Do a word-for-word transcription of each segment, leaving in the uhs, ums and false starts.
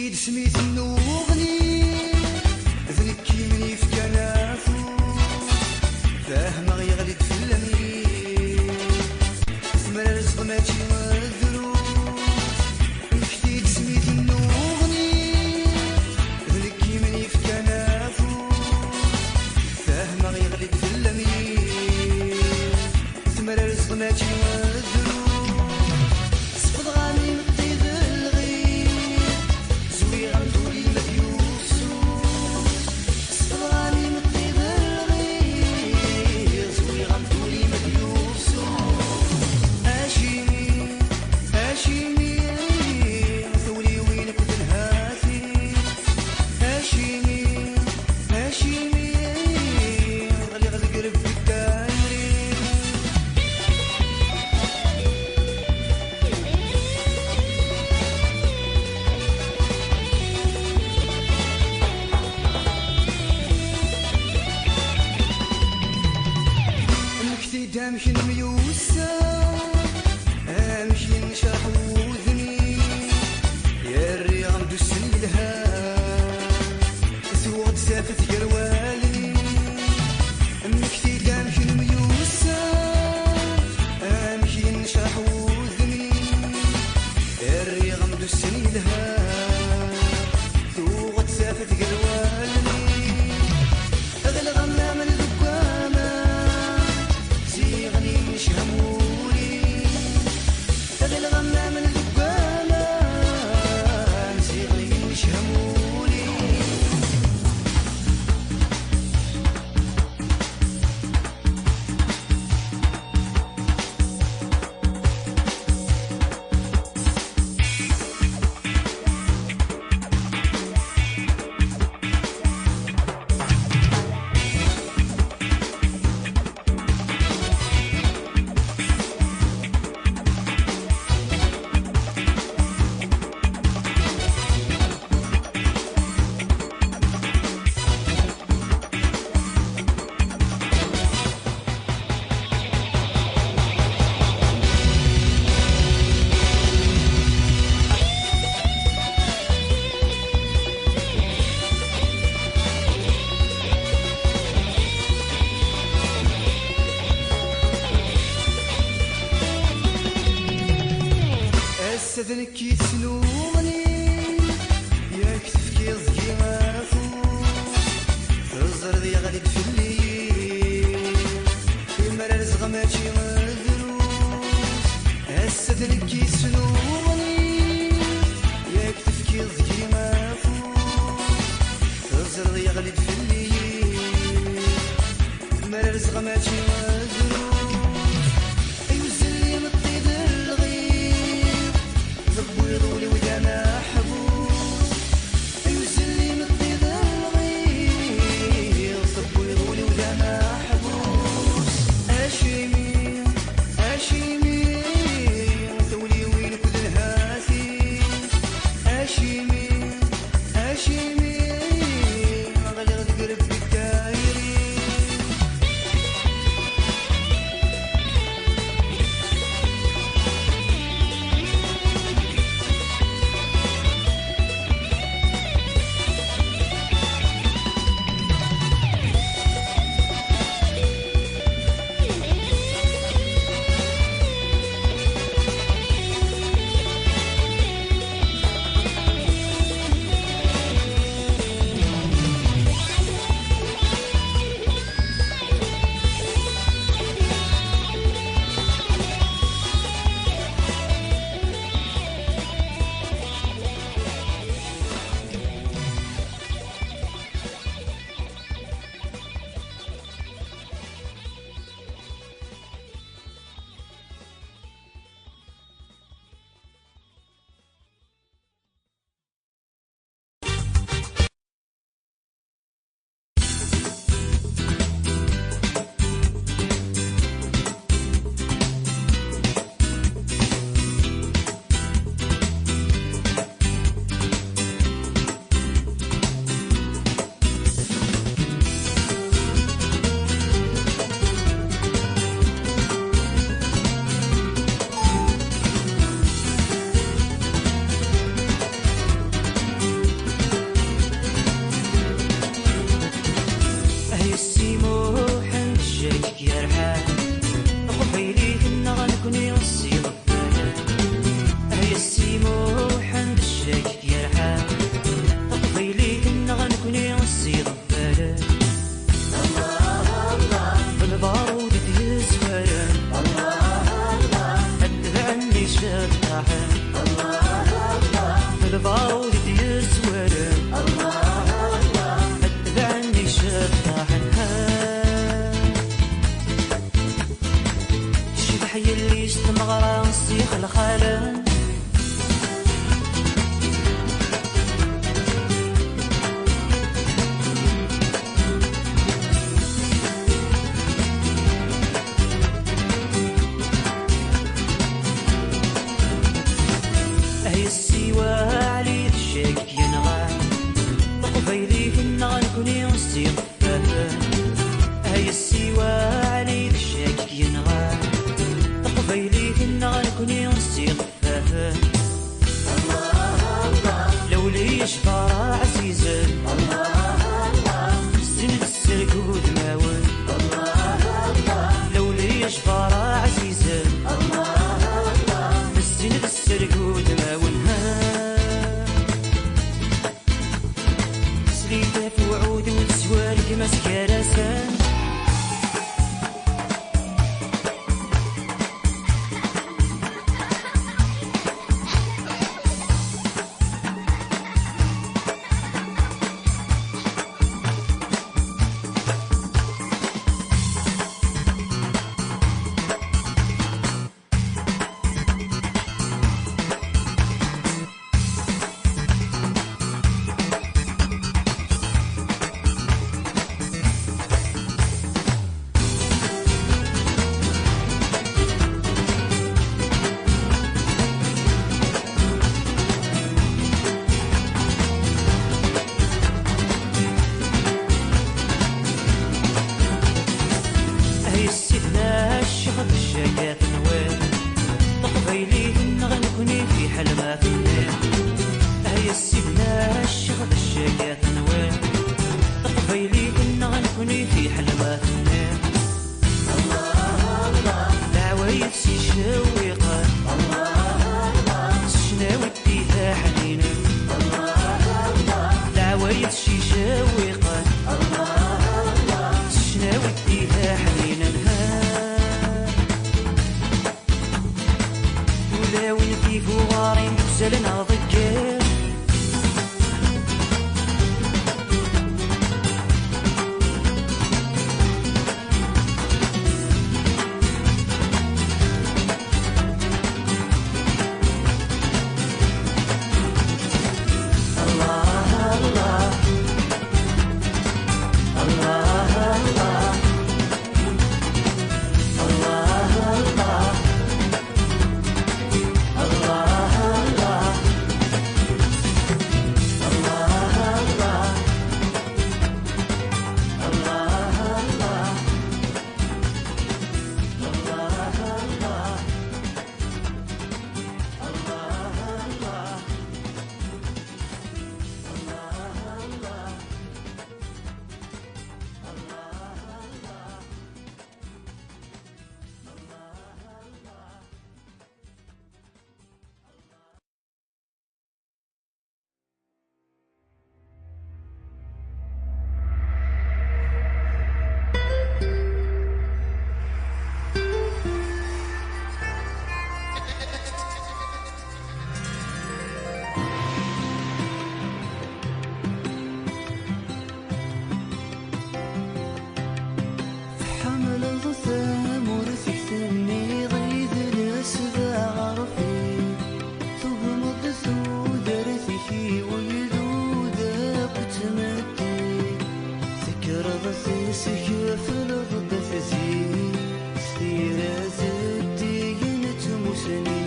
Isem-is nnuɣni, d nekk i m-yefkan afus. Fehmeɣ yeɣli-d fell-am yiḍ. Tezmer ar zzɣ mačči d drus. Mmekti-d isem-is nnuɣni, d nekk i m-yefkan afus. Fehmeɣ yeɣli-d fell-am yiḍ. Tezmer ar zzɣ mačči d drus. Sfeḍ-am imeṭṭi d lɣir. Zwiɣ-am-d ul-im ad yufsus. Sfeḍ-am imeṭṭi d lɣir. Zwiɣ-am-d ul-im ad yufsus. Acimi, acimi, tewliwin akked nhati. Acimi, acimi, ɣliɣ deg rebbi dayri. Mmekti-d amek nemyussan, amek yennecraḥ wudem-ik, yerriɣ-am-d ussan yelhan, tuɣ-d tafat gar wallen-ik. Mmekti-d amek nemyussan, amek yennecraḥ wudem-ik, rriɣ-am-d ussan yelhan, tuɣ-d tafat gar wallen-ik. Ɣliɣ am aman deg waman, ziɣen yennechem wul-ik. Ɣliɣ am aman deg waman, ziɣen yennechem wul-ik. Ass-a d nekk i tesnuɣni, yak tefkiḍ deg-i afus. Teẓriḍ yeɣli-d fell-i, imrar zɣ mačči d drus. Ass-a d nekk i tesnuɣni, yak tefkiḍ deg-i afus. Teẓriḍ yeɣli-d fell-i, imrar zɣ mačči d drus. Ay uzzel imeṭṭi d lɣir, tewwiḍ ul-iw d ameḥbus. Ay uzzel imeṭṭi d lɣir, tewwiḍ ul-iw d ameḥbus. Acimi, acimi, tewliwin Ceṭṭaḥen. Lbarud i d-yeswaren. Tebɛen iceṭṭaḥen. Ha. Tecbeḥ yelli-s tmeɣra s ixelxalen. Ay ssiwa Ɛli d Ccak yenɣan, taqbaylit-nneɣ nekni s iɣeffafen. Ay ssiwa Ɛli d Ccak yenɣan, taqbaylit-nneɣ nekni s iɣeffafen. Lawli yecfara ɛzizen, sin d sserg udmawen. Lawli yecfara ɛzizen, sin d sserg udmawen. Ha. Slit ɣef uɛudu d sswal gma-s gar-asen. Ay sidna ccix d ccagat-nwen, taqbaylit-nneɣ nekni fiḥel ma tenniḍ. Ay sidna ccix d ccagat-nwen, taqbaylit-nneɣ nekni fiḥel ma tenniḍ. Leɛwayed s icewwiqen, s ccnawi d tidaḥninen. Leɛwayed s icewwiqen, s ccnawi d tidaḥninen. Ha. Tulawin tibuɣarin d uzal neɣ ḍegger. Tḥemmleḍ tamurt-ik, tenniḍ idles d aɣref-ik, tugmeḍ tudert-ik i wegdud akked tmetti, tekkreḍ tessekfleḍ-d at zik s tira zeddigen d tmusni,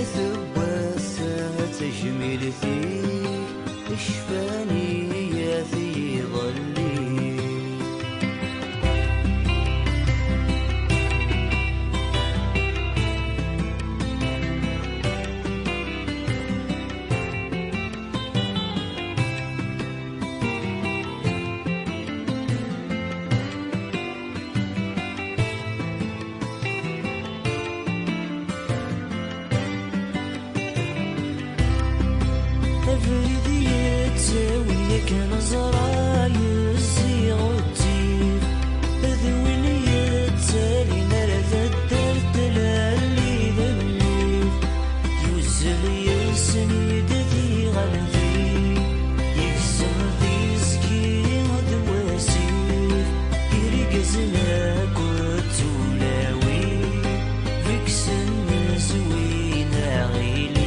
at wass-a d tajmilt-ik. Icfan-iyi at yiḍelli. Abrid yettawin yakan ẓra yezzi ɣezzif, d win yettalin ar taddart tlalli d mmi. Send-d tiɣaltin, yegzem tiẓgi d wasif, irgazen akked tulawin, deg-sen zwin aɣilif.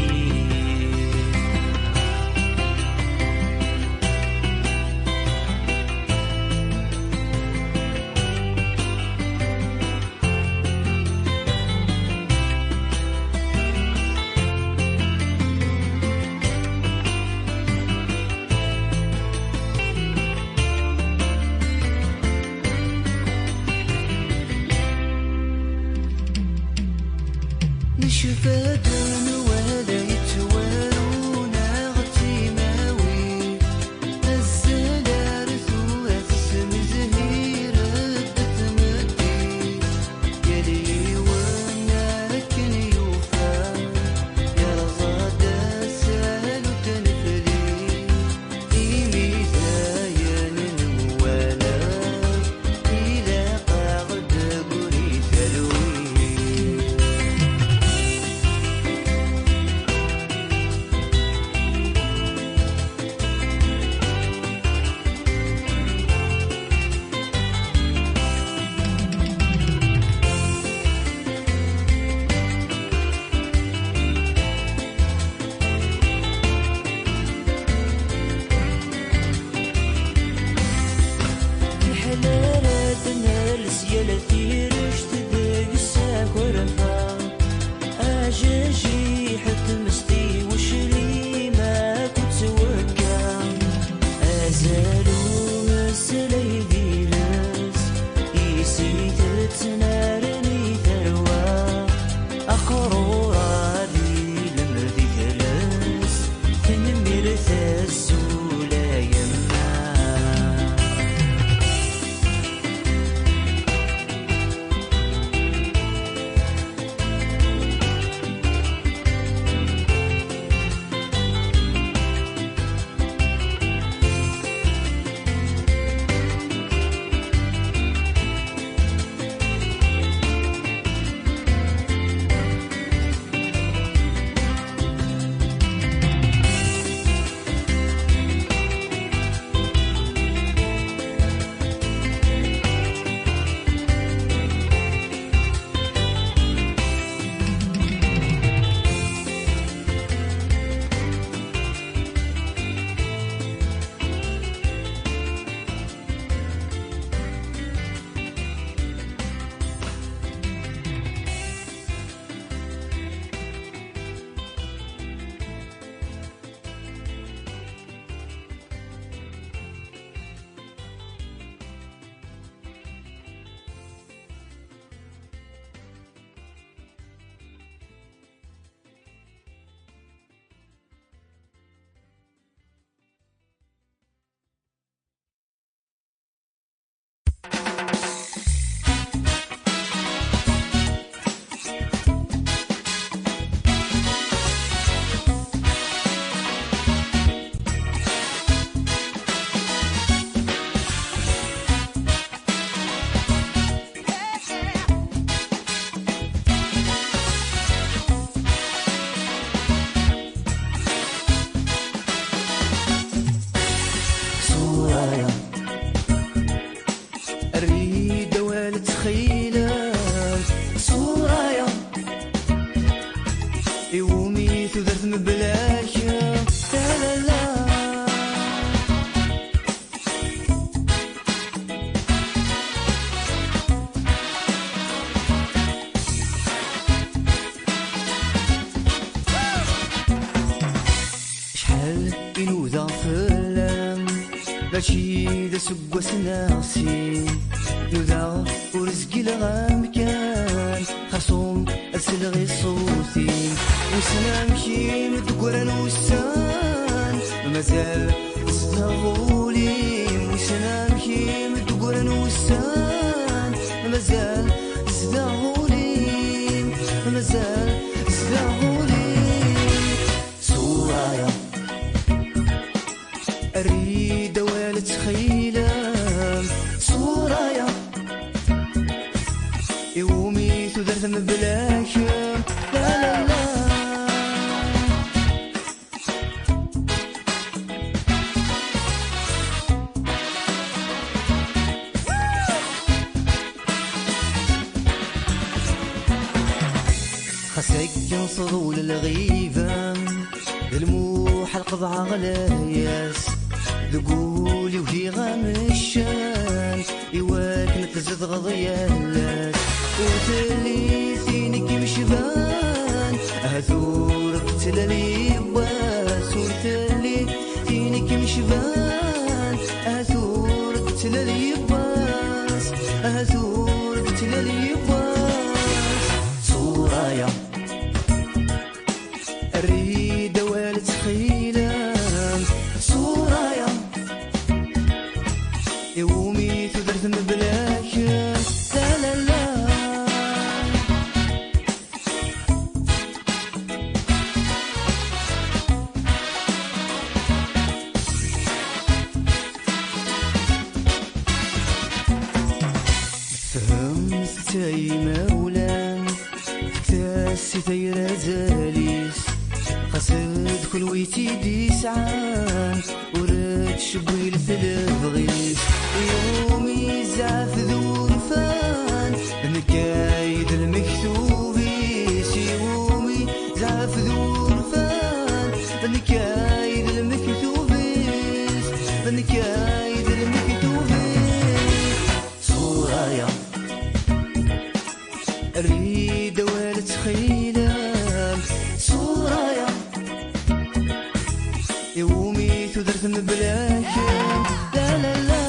Necfa-d nwala yettwarun-aɣ timawin. Azzel ar tura tesmezhir-d tmeddit. Yal yiwen akken yufa, yerẓa-d asal ur t-nefli. Imi d ayen nwala, ilaq-aɣ-d aggur i talwit. Fiḥel ara d-nales yal tirect deg-s akerfa, ajajiḥ d tmest i weclim akked twekka, azal umeslay d iles, i s-itettnaren i tarwa, aqrur ad ilem di tles. Tanemmirt azul a yemma. Ṣṣura-ya, err-iyi-d awal ttxil-m. Ṣṣura-ya, iwumi tudert mebla-k? La, la, la. Acḥal i nudaɣ fell-am, mačči d aseggas neɣ sin. Nudaɣ ur zgileɣ amkan, xersum ad sleɣ i ṣṣut-im. Wissen amek i m-d-ggran wussan, mazal zedɣeɣ ul-im. Wissen amek i m-d-ggran wussan, mazal zedɣeɣ ul-im, mazal zedɣeɣ ul-im. Ṣṣura-ya, err-iyi-d awal ttxil-m. Ṣṣura-ya, iwumi tudert mebla-k? La, la, la. Ḍul lɣiba, d lmuḥal qeḍɛeɣ layas, deg wul-iw giɣ ameccan, iwakken tzedɣeḍ yal ass. Ur telli tin i k-imecban, ahat ur tettlal yiwwas. Ur telli tin i k-imecban, ahat ur tettlal yiwwas, ahat ur tettlal yiwwas. Ṣṣura-ya Err-iyi-d awal ttxil-m, ṣṣura-ya, iwumi tudert mebla kemm, la, la, la. Tfehmemt ay imawlan, fket-as i tayra azal-is, xas d kunwi i tt-id-isɛan, ur ttcewwilet lebɣi-s. Iwumi zzɛaf d urfan, nekk ay d lmektub-is. Iwumi zzɛaf d urfan, nekk ay d lmektub-is, nekk ay d lmektub-is. Ṣṣura-ya, err-iyi-d awal ttxil-m. Ṣṣura-ya, iwumi tudert mebla kemm, la, la, la.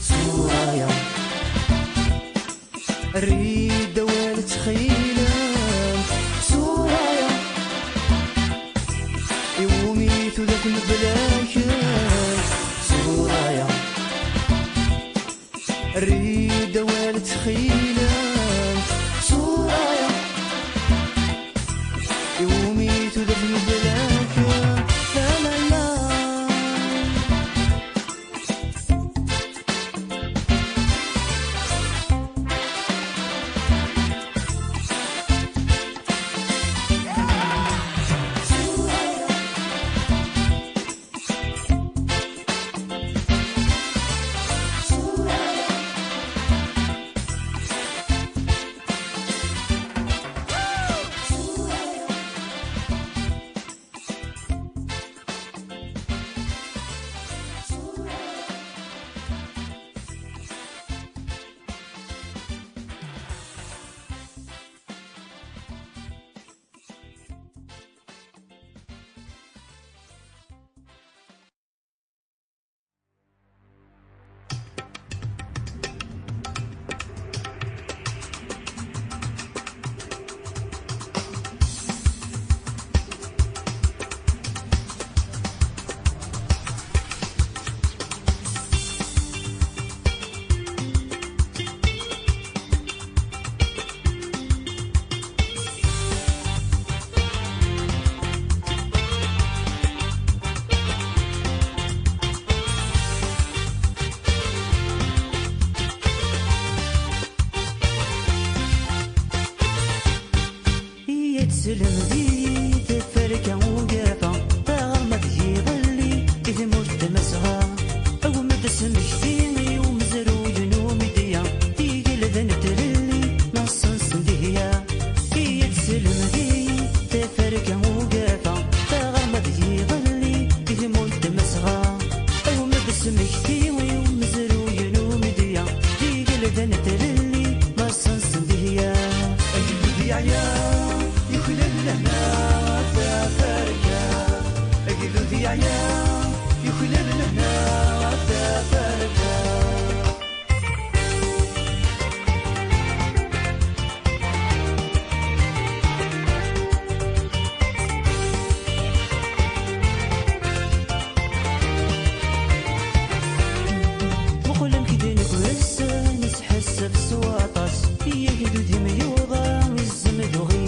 Ṣṣura-ya, err-iyi-d awal ttxil-m. Ṣṣura-ya, iwumi tudert mebla kemm. Ṣṣura-ya, err-iyi-d awal ttxil-m. Ṣṣura-ya, iwumi tudert mebla kemm, la, la, la. Iyyat slemd-iyi taferka ugafa, taɣerma d yiɣelli i tmurt d Tmasɣa. Awem-d asmekti i umezruy n umedya, tigelda n tlelli, ma ssensen dihya. Iyyat slemd-iyi taferka ugafa, taɣerma d yiɣelli i tmurt d Tmasɣa. Awem-d asmekti i umezruy n umedya, tigelda n tlelli, ma ssensen dihya. Agdud yeɛya, yuklal lehna, taferka. Agdud yeɛya, yuklal lehna, taferka. Muqel amek d-negres, nesḥassef s waṭas. Yak d udim yuḍa, izzem d uɣil.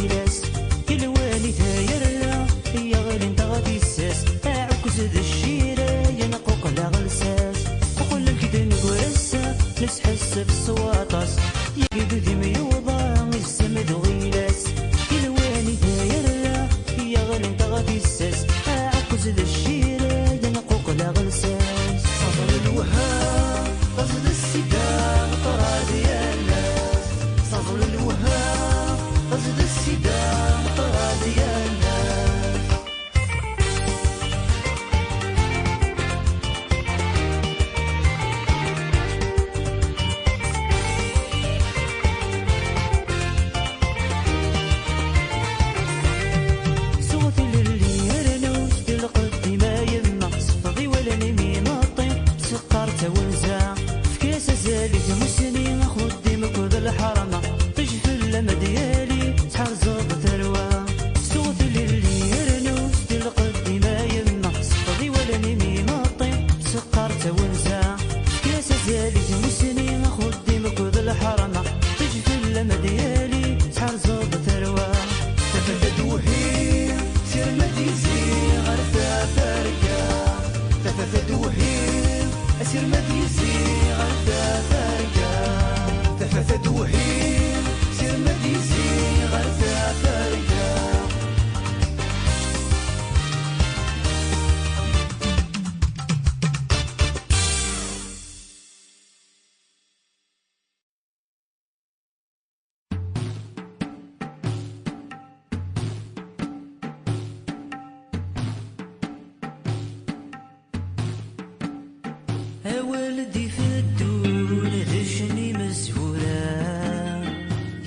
Awal d-ifeddun d cen imezwura,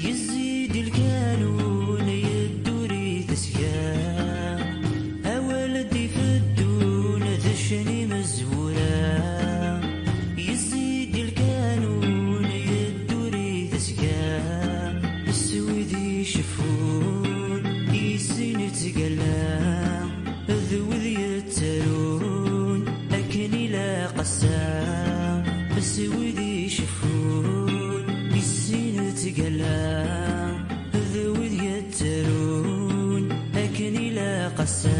yezzi-d lkanun yedduri tesga. Awal d-ifeddun d cen imezwura, yezzi-d lkanun yedduri tesga. S wid iceffun i sin ttgalla, d wid yettarun akken ilaq ass-a. S wid iceffun i sin ttgalla, d wid yettarun akken ilaq ass-a.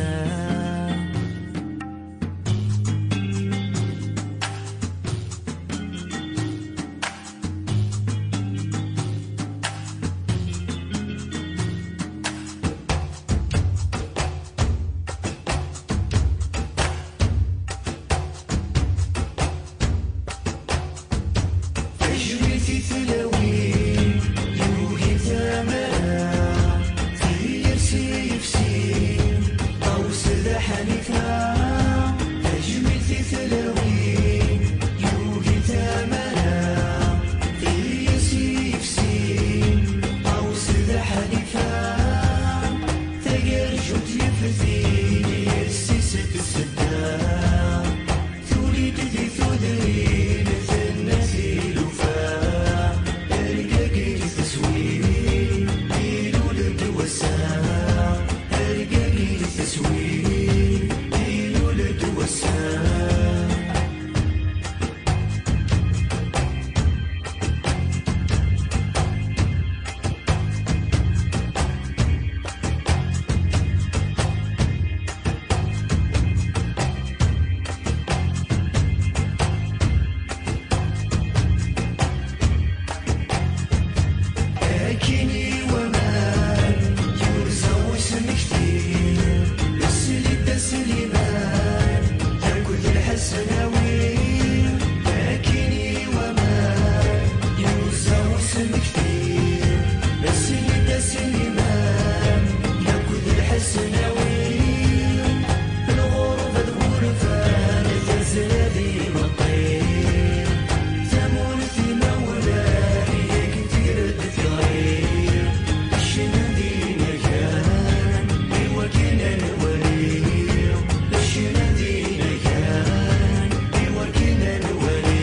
Tajmilt i tlawin yugin tamara, tiyersi yefsin, Ṭawes d Ḥnifa. Tajmilt i tlawin yugin tamara, tiyersi yefsin, Ṭawes d Ḥnifa. Tagerjut yeftin yes-s tsedda. Tuli-d di tudrin tenna tilufa, argagi teswi, ilul-d wass-a. Argagi teswi, ilul-d wass-a. Akkin i waman yurza usmekti, sli-d a Sliman akked Lḥesnawi. Akkin i waman yurza usmekti, sli-d a Sliman akked Lḥesnawi. Lɣerba d wurfan, tazzla d imeṭṭi. Tamurt imawlan, yak tira d tiɣri. Ccna d inagan, i wakken ad nwali. Ccna d inagan, i wakken ad nwali.